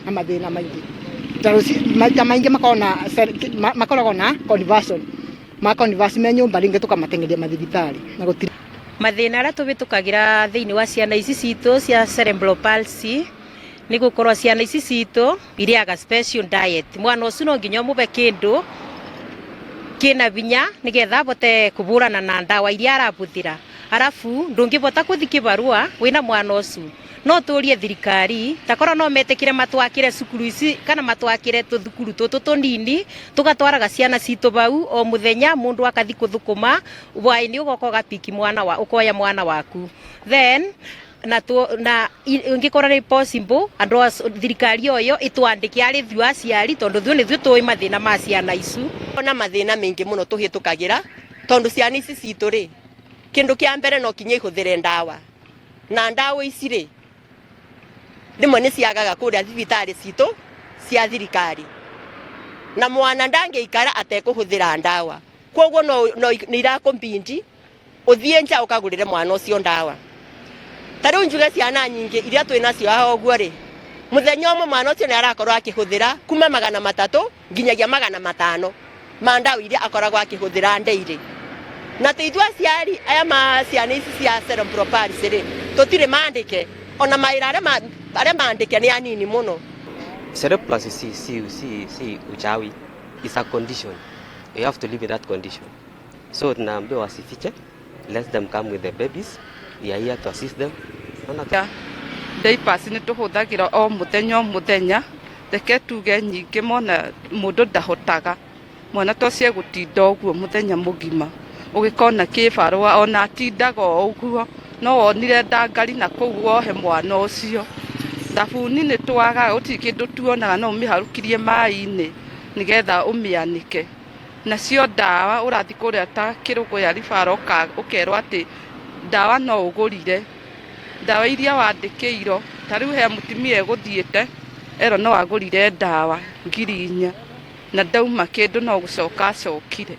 Na mathĩna maingĩ ta maita maingĩ makoragwo na makoragwo na conversion ma converse me nyũmba, rĩngĩ tũkamateng'eria mathibitarĩ na gũtirĩ. Mathĩna arĩa tũhĩtũkagĩra thĩinĩ wa ciana ici citũ cia cerebral palsy nĩ gũkorwo ciana ici citũ irĩaga special diet. Mwana ũcio no nginya ũmũhe kĩndũ kĩna hinya nĩgetha abote kũbũrana na ndawa iria arabũthĩra. Arabu ndũngĩbota kũthi kĩbarũa wĩna mwana ũcio. No tũrie thirikari takorwo no metĩkĩre matwakĩre cukuru ici kana matwakĩre tũthukuru tũtũ tũnini, tũgatwaraga ciana citũ bau o mũthenya, mũndũ akathi kũthũkũma, hwaĩ-inĩ ũgoka ũgapiki mwana wa ũkoya mwana waku. Then na tu, na ingĩkorwo nĩ possible andũ a thirikari ũyũ ĩtwandĩke arĩ ithuĩ aciari, tondũ ithuĩ nĩthuĩ tũĩ mathĩna ma ciana icu. Ona mathĩna maingĩ mũno tũhĩtũkagĩra, tondũ ciana ici citũ rĩ, kĩndũ kĩa mbere no kinya ihũthĩre ndawa, na ndawa ici rĩ, rĩmwe nĩ ciagaga kũrĩa thibitarĩ citũ cia thirikari, na mwana ndangĩikara atekũhũthĩra ndawa. Koguo no nĩ irakũmbindi ũthiĩ nja ũkagũrĩre mwana ũcio ndawa. Ta rĩu njuge ciana nyingĩ iria twĩ nacio haha ũguo rĩ, mũthenya ũmwe mwana ũcio nĩ arakorwo akĩhũthĩra kuma 300 nginyagia 500 ma ndawa iria akoragwo akĩhũthĩra daily. Na tĩ ithuĩ aciari aya ma ciana ici cia cerebral palsy rĩ, tũtirĩ mandĩke, ona mawĩra arĩa mandĩke nĩ anini mũno. Cerebral palsy si uchawi, it's a condition. You have to live with that condition. So tunaambia wasifiche, let them come with the babies. We are here to assist them. Ona diapers nĩ tũhũthagĩra o mũthenya o mũthenya. Reke tuge nyingĩ mona mũndũ ndahotaga, mwana to ũcio egũtinda ũguo mũthenya mũgima ũgĩkona kĩbarũa, ona atindaga o ũguo. No wonire ndangari na kũu wohe mwana ũcio. Thabuni nĩ twagaga, gũtirĩ kĩndũ tuonaga, no ũmĩharũkirie maĩ-inĩ nĩgetha ũmĩanĩke. Nacio ndawa ũrathiĩ kũrĩa ta Kĩrũgũya referral, ũkerwo atĩ ndawa no ũgũrire ndawa iria wandĩkĩirwo. Ta rĩu he mũtumia egũthiĩte erwo no agũrire ndawa 4,000 na ndauma kĩndũ, no gũcoka acokire.